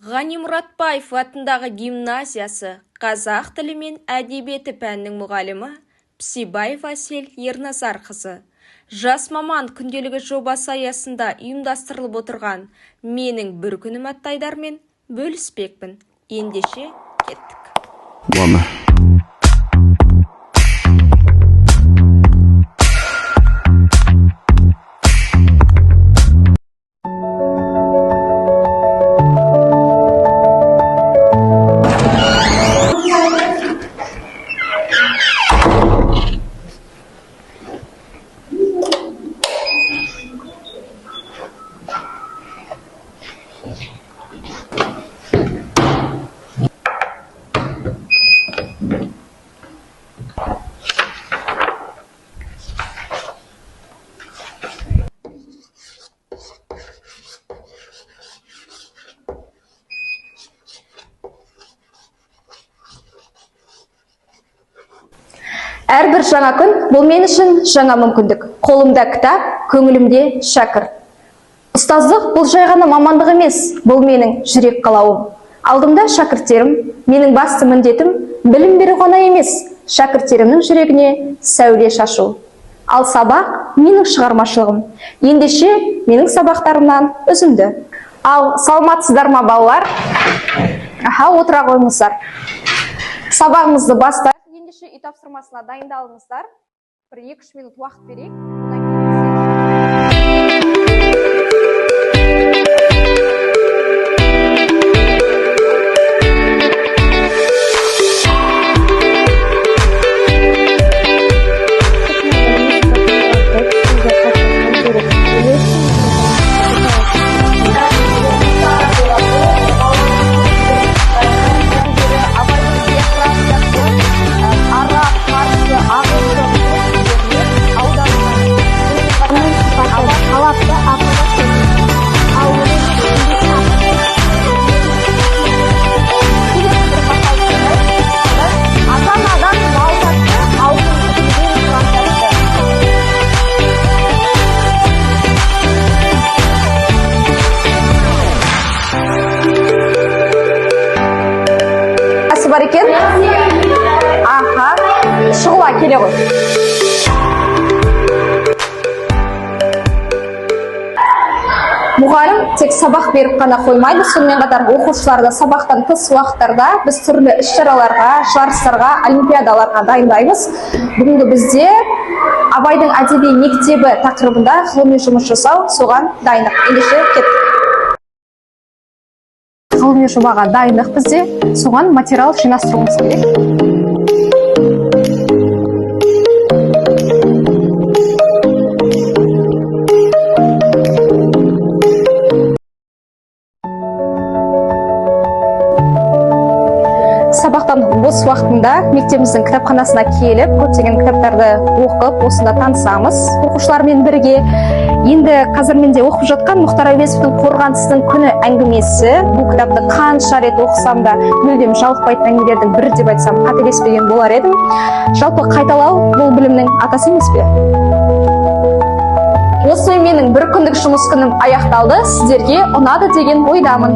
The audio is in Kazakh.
Ғани Мұратбаев атындағы гимназиясы қазақ тілі мен әдебиеті пәнінің мұғалімі Псебаева Әсел Ерназарқызы. «Жас маман күнделігі» жобасы аясында ұйымдастырылып отырған «Менің бір күнім» атты айдармен бөліспекпін. Ендеше, кеттік. Ладно. Әрбір жаңа күн — бұл мен үшін жаңа мүмкіндік. Қолымда кітап, көңілімде шәкірт. Ұстаздық — бұл жай ғана мамандық емес, бұл менің жүрек қалауым. Алдымда шәкірттерім, менің басты міндетім білім беру ғана емес, шәкірттерімнің жүрегіне сәуле шашу. Ал сабақ — менің шығармашылығым. Ендеше, менің сабақтарымнан үзінді. Ал, саламатсыздар ма, балалар? Аха, отыра қойыңыздар. Сабағымызды бастайық. Ендеше, үй тапсырмасына дайындалыңыздар. Бір 2-3 минут уақыт берейік. Одан кейін араб, парсы, ағылшын, Сипаты талапты, ақылы сөз. Ал өлеңнің Келесі бір мақал тыңдайық. Ата-анадан мал тәтті, алтын үкіден құран тәтті. Асы бар екен? Аха. Шұғыла, келе ғой. Мұғалім тек сабақ беріп қана қоймайды, сонымен қатар оқушыларды сабақтан тыс уақыттарда біз түрлі іс-шараларға, жарыстарға, олимпиадаларға дайындаймыз. Бүгінгі бізде Абайдың әдеби мектебі тақырыбында ғылыми жұмыс жасау, соған дайындық. Ендеше, кеттік. Ғылыми жобаға дайындық бізде, соған материал жинастыруымыз керек. Сабақтан бос уақытында мектебіміздің кітапханасына келіп, көптеген кітаптарды оқып, осында танысамыз оқушылармен бірге. Енді қазір менде оқып жатқан Мұхтар Әуезовтің «Қорғансыздың күні» әңгімесі. Бұл кітапты қанша рет оқысам да, мүлдем жалықпайтын әңгімелердің бірі деп айтсам, қателеспеген болар едім. Жалпы, қайталау — бұл білімнің атасы емес пе? Осымен менің бір күндік жұмыс күнім аяқталды. Сіздерге ұнады деген ойдамын.